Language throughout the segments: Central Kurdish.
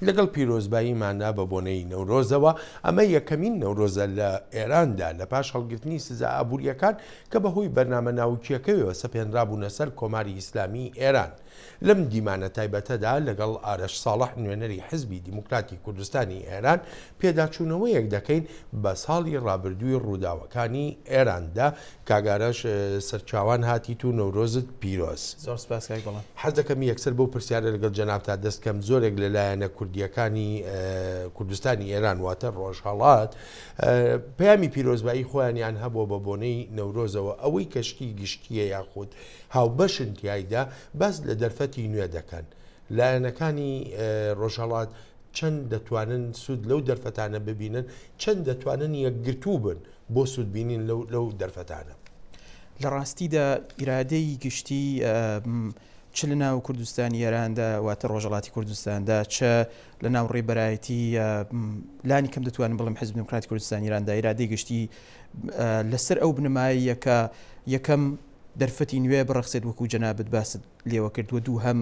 لەگەڵ پیرۆزباییماندا بە بۆنەی نەورۆزەوە، ئەمە یەکەمین نەورۆزە لە ئێراندا لە پاش هەڵگرتنی سزا ئابوورییەکان کە بە هۆی بەرنامە ناوکییەکەیەوە سەپێنرابوونە سەر کۆماری ئیسلامیی ئێران. لەم دیمانە تایبەتەدا لەگەڵ ئارەش ساڵح نوێنەری حزبی دیموکراتی کوردستانی ئێران پێداچوونەوەیەک دەکەین بە ساڵی ڕابردووی ڕووداوەکانی ئێراندا. کاک ئارەش سەرچاوان هاتیت و نەورۆزت پیرۆز. زۆر سپاس کاک بەڵێن. حەز دەکەم یەکسەر بەو پرسیارە لەگەڵ جەنابتا دەست کەم، زۆرێک لە لایەنە کوردییەکانی کوردستانی ئێران واتە ڕۆژهەڵات پەیامی پیرۆزبایی خۆیانیان هەبووە بە بۆنەی نەورۆزەوە، ئەوەی کە شتی گشتییە یاخود هاوبەشن تیایدا باس لە دەرفەتی نوێ دەکەن. لایەنەکانی ڕۆژهەڵات چەند دەتوانن سوود لەو دەرفەتانە ببینن، چەند دەتوانن یەکگرتوو بن بۆ سوودبینین لەو دەرفەتانە؟ لە ڕاستیدا ئیرادەی گشتی چ لە ناو کوردستانی ئێراندا واتە ڕۆژهەڵاتی کوردستاندا چ لە ناو ڕێبەرایەتی لانی کەم دەتوانم بڵێم حزب دیموکراتی کوردستانی ئێراندا ئیرادەی گشتی لەسەر ئەو بنەمایە کە یەکەم دەرفەتی نوێ بڕەخسێت وەکو جەنابت باست لێوە کرد و دووهەم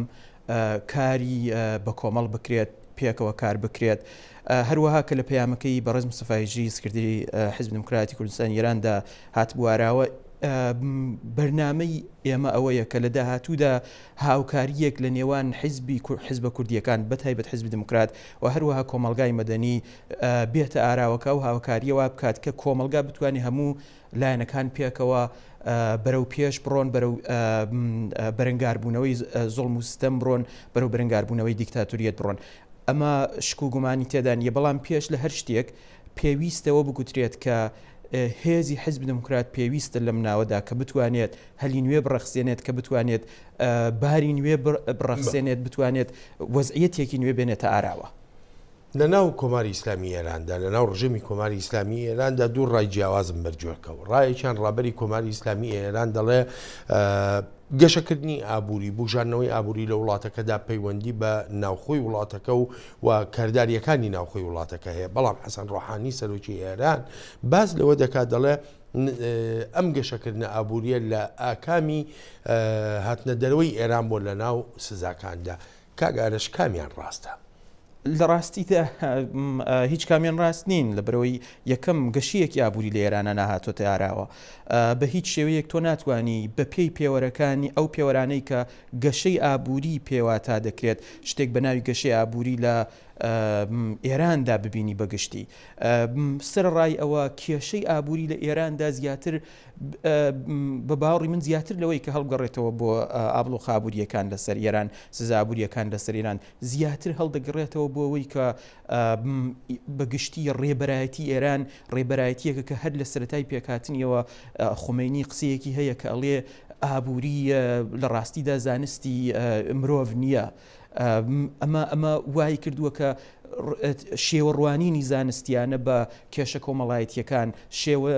کاری بە کۆمەڵ بکرێت پێکەوە کار بکرێت هەروەها کە لە پەیامەکەی بەڕێز مستەفا هیجری سکرتێری حزب دیموکراتی کوردستانی ئێراندا هاتبووە ئاراوە بەرنامەی ئێمە ئەوەیە کە لە داهاتوودا هاوکارییەک لە نێوان حزبی حزبە کوردیەکان بە تایبەت حزبی دیموکرات و هەروەها کۆمەڵگای مەدەنی بێتە ئاراوەکە و هاوکاریەوە بکات کە کۆمەڵگا بتوانێت هەموو لایەنەکان پێکەوە بەرەو پێش بڕۆن، بەرەو بەرەنگاربوونەوەی زوڵم و ستەم بڕۆن، بەرەو بەرەنگاربوونەوەی دیکتاتوریەت بڕۆن. ئەمە شک و گومانی تێدا نییە، بەڵام پێش لە هەر شتێک پێویستە ئەوە بگوترێت کە هێزی حیزبی دێموکرات پێویستە لەم ناوەدا کە بتوانێت هەلی نوێ بڕەخسێنێت، کە بتوانێت باری نوێ بڕەخسێنێت، بتوانێت وەزعیەتێکی نوێ بێنێتە ئاراوە. لە ناو کۆماری ئیسلامی ئێراندا، لە ناو ڕژێمی کۆماری ئیسلامی ئێراندا دوو ڕای جیاوازم بەرگوێ کەوت. ڕایەکیان ڕابەری کۆماری ئیسلامی ئێران دەڵێ گەشەکردنی ئابووری، بوژاندنەوەی ئابووری لە وڵاتەکەدا پەیوەندی بە ناوخۆی وڵاتەکە و و کاردارییەکانی ناوخۆی وڵاتەکە هەیە. بەڵام حەسەن ڕۆحانی سەرۆکی ئێران باس لەوە دەکات دەڵێ ئەم گەشەکردنە ئابووریە لە ئاکامی هاتنە دەرەوەی ئێران بۆ لە ناو سزاکاندا. کاک ئارەش کامیان ڕاستە؟ لە ڕاستیدا هیچ کامیان ڕاست نین لەبەرەوەی یەکەم گەشەیەکی ئابووری لە ئێرانە ناهاتۆتە ئاراوە بە هیچ شێوەیەک تۆ ناتوانی بە پێی پێوەرەکانی ئەو پێوەرانەی کە گەشەی ئابووری پێواتا دەکرێت شتێک بە ناوی گەشەی ئابووری لە ئێراندا ببینی بەگشتی سەرڕای ئەوە کێشەی ئابووری لە ئێراندا زیاتر بە باوەڕی من زیاتر لەوەی کە هەڵگەڕێتەوە بۆ ئابڵوقە ئابوورییەکان لەسەر ئێران، سزا ئابوورییەکان لەسەر ئێران، زیاتر هەڵدەگەڕێتەوە بۆ ئەوەی کە بە گشتی ڕێبەرایەتی ئێران ڕێبەرایەتییەکە کە هەر لە سەرەتای پێکهاتنیەوە خومەینی قسەیەکی هەیە کە ئەڵێ ئابووری لە ڕاستیدا زانستی مرۆڤ نییە. ئەمە ئەمە وای کردووە کە شێوە ڕوانینی زانستیانە بە کێشە کۆمەڵایەتیەکان شێوە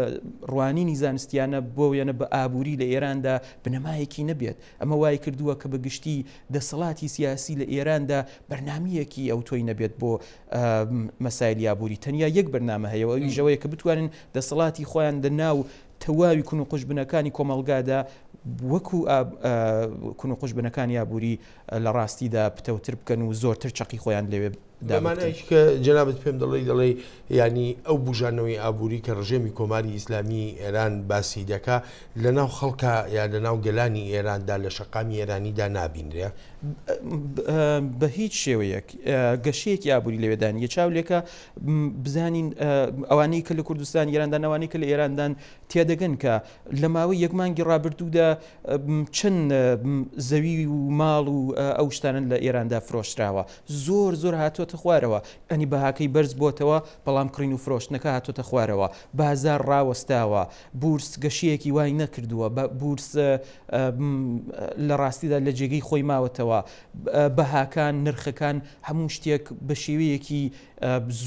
ڕوانینی زانستیانە بۆ وێنە بە ئابووری لە ئێراندا بنەمایەکی نەبێت ئەمە وای کردووە کە بە گشتی دەسەڵاتی سیاسی لە ئێراندا بەرنمەیەکی ئەوتۆی نەبێت بۆ مەسایلی ئابووری تەنیا یەک بەرنامە هەیە و ئەویش ئەوەیە کە بتوانن دەسەڵاتی خۆیان لە ناو تەواوی کون و قوژبنەکانی کۆمەڵگادا وەکو کون و قوژبنەکانی ئابووری لە ڕاستیدا پتەوتر بکەن و زۆرتر چەقی خۆیان لەوێ بە مانایەکی کە جەنابت پێم دەڵێی دەڵێی یانی ئەو بوژانەوەی ئابووری کە ڕژێمی کۆماری ئیسلامی ئێران باسی دەکا لە ناو خەڵکا یا لە ناو گەلانی ئێراندا لە شەقامی ئێرانیدا نابینرێ؟ بە هیچ شێوەیەک گەشەیەکی ئابووری لەوێدا نییە. چاو لێکە بزانین ئەوانەی کە لە کوردستان ئێراندان ئەوانەی کە لە ئێراندان تێدەگەن کە لە ماوەی یەک مانگی ڕابردوودا چەند زەوی و ماڵ و ئەو شتانە لە ئێراندا فرۆشراوە زۆر زۆر هاتۆتە خوارەوە ئەنی بەهاکەی بەرز بۆتەوە بەڵام کڕین و فرۆشتنەکە هاتۆتە خوارەوە بازار ڕاوەستاوە بورس گەشەیەکی وای نەکردووە بە بورس لە ڕاستیدا لە جێگەی خۆی ماوەتەوە بەهاکان نرخەکان هەموو شتێک بە شێوەیەکی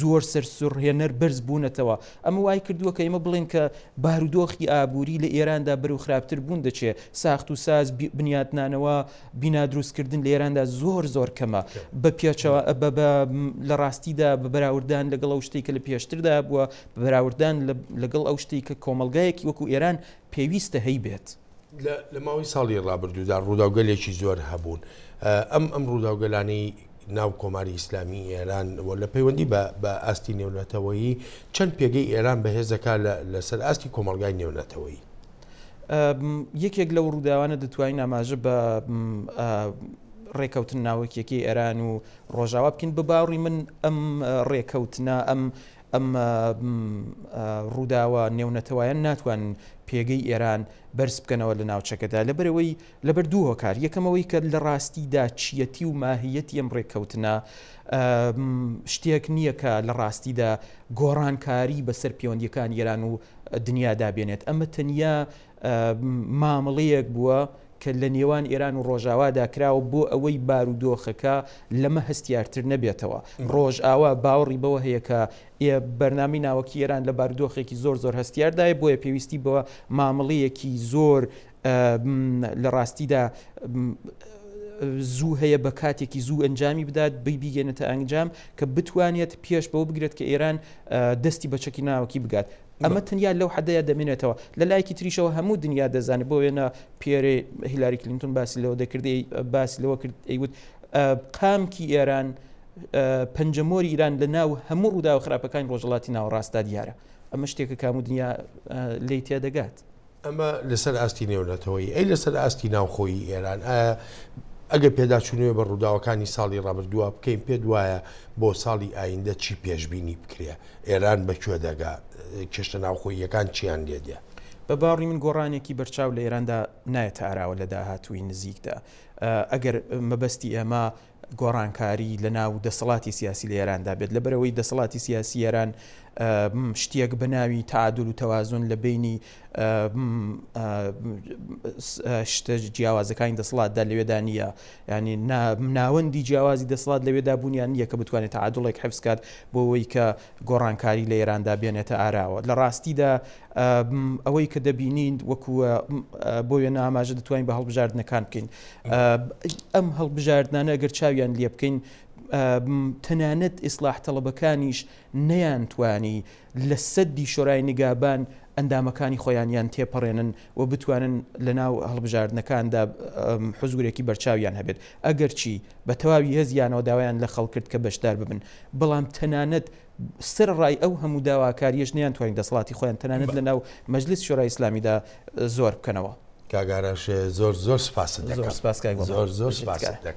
زۆر سەرسوڕهێنەر بەرز بوونەتەوە. ئەمە وای کردووە کە ئێمە بڵێین کە بارودۆخی ئابووری لە ئێراندا بەرەو خراپتر بوون دەچێ. ساخت و ساز، بنیاتنانەوە، بینا دروستکردن لە ئێراندا زۆر زۆر کەمە. بە پێچەوە بە بە لە ڕاستیدا بە بەراوردان لەگەڵ ئەو شتەی کە لە پێشتردا بووە، بە بەراوردان لەگەڵ ئەو شتەی کە کۆمەڵگایەکی وەکوو ئێران پێویستە هەیبێت. لە ماوەی ساڵی ڕابردوودا ڕووداوگەلێکی زۆر هەبوون. ئەم ئەم ڕووداوگەلانەی. ناو کۆماری ئیسلامی ئێران و لە پەیوەندی بە بە ئاستی نێونەتەوەیی چەند پێگەی ئێران بەهێز دەکا لە لەسەر ئاستی کۆمەڵگای نێونەتەوەیی؟ یەکێک لەو ڕووداوانە دەتوانین ئاماژە بە ڕێکەوتن ناوەکیەکەی ئێران و ڕۆژاوا بکەین بە باوڕی من ئەم ڕێکەوتنە ئەم ئەم ڕووداوە نێونەتەوایان ناتوانن پێگەی ئێران بەرز بکەنەوە لە ناوچەکەدا لەبەرەوەی لەبەر دوو هۆکار یەکەمەوەی کە لە ڕاستیدا چیەتی و ماهیەتی ئەم ڕێککەوتنە شتێک نییە کە لە ڕاستیدا گۆڕانکاری بەسەر پەیوەندیەکان ئێران و دنیادا بێنێت ئەمە تەنیا مامەڵەیەک بووە کە لە نێوان ئێران و ڕۆژاوادا کراوە بۆ ئەوەی بارودۆخەکە لەمە هەستیارتر نەبێتەوە. ڕۆژاوا باوەڕی بەوە هەیە کە بەرنامەی ناوەکی ئێران لە بارودۆخێکی زۆر زۆر هەستیاردایە، بۆیە پێویستی بە مامەڵەیەکی زۆر لە ڕاستیدا زوو هەیە بە کاتێکی زوو ئەنجامی بدات بیگەێنێتە ئەنجام کە بتوانێت پێش بەوە بگرێت کە ئێران دەستی بە چەکی ناوەکی بگات. ئەمە تەنیا لەو حەدەیا دەمێنێتەوە. لە لایەکی تریشەوە هەموو دنیا دەزانێت، بۆ وێنە پێرێ هیلاری کلینتۆن باسی لەوە دەکرد، باسی لەوە کرد ئەیوت قامکی ئێران پەنجەمۆری ئیران لە ناو هەموو ڕووداوە خراپەکانی ڕۆژهەڵاتی ناوەڕاستدا دیارە. ئەمە شتێکە کە هەموو دنیا لێی تێدەگات. ئەمە لەسەر ئاستی نێونەتەوەیی، ئەی لەسەر ئاستی ناوخۆیی ئێران ئایا ئەگەر پێداچوونەوە بە ڕووداوەکانی ساڵی ڕابردووە بکەین پێت وایە بۆ ساڵی ئایندە چی پێشبینی بکرێ؟ ئێران بە کوێ دەگا؟ کێشتە ناوخۆییەکان چیان لێ دێ؟ بە باوڕی من گۆڕانێکی بەرچاو لە ئێراندا نایەتە ئاراوە لە داهاتووی نزیکدا. ئەگەر مەبەستی ئێمە گۆڕانکاری لە ناو دەسەڵاتی سیاسی لە ئێراندا بێت، لەبەرئەوەی دەسەڵاتی سیاسی ئێران شتێک بە ناوی تەعادول و تەوازن لە بەینی شتە جیاوازەکانی دەسەڵاتدا لەوێدا نییە ینی ناوەندی جیاوازی دەسەڵات لەوێدا بوونیان نییە کە بتوانێت تەعادوڵێک حفز کات بۆ ئەوەی کە گۆڕانکاری لە ئێراندا بێنێتە ئاراوە لە ڕاستیدا ئەوەی کە دەبینین وەکو بۆ وێنە ئاماژە دەتوانین بە هەڵبژاردنەکان بکەین ئەم هەڵبژاردنانە گەر چاویان لێ بکەین تەنانەت ئیسلاح تەڵەبەکانیش نەیانتوانی لە سەدی شۆرای نیگابان ئەندامەکانی خۆیانیان تێپەڕێنن و بتوانن لە ناو هەڵبژاردنەکاندا حزورێکی بەرچاویان هەبێت ئەگەرچی بە تەواوی هێزیانەوە داوایان لە خەڵک کرد کە بەشدار ببن بەڵام تەنانەت سەرەڕای ئەو هەموو داواکاریەش نەیانتوانی دەسەڵاتی خۆیان تەنانەت لە ناو مەجلیس شۆرای ئیسلامیدا زۆر بکەنەوە. کاک ئاراش زۆر زۆر سپاست دەکەم. زۆر سپاس کاک زۆر زۆر سپاست دەکەم.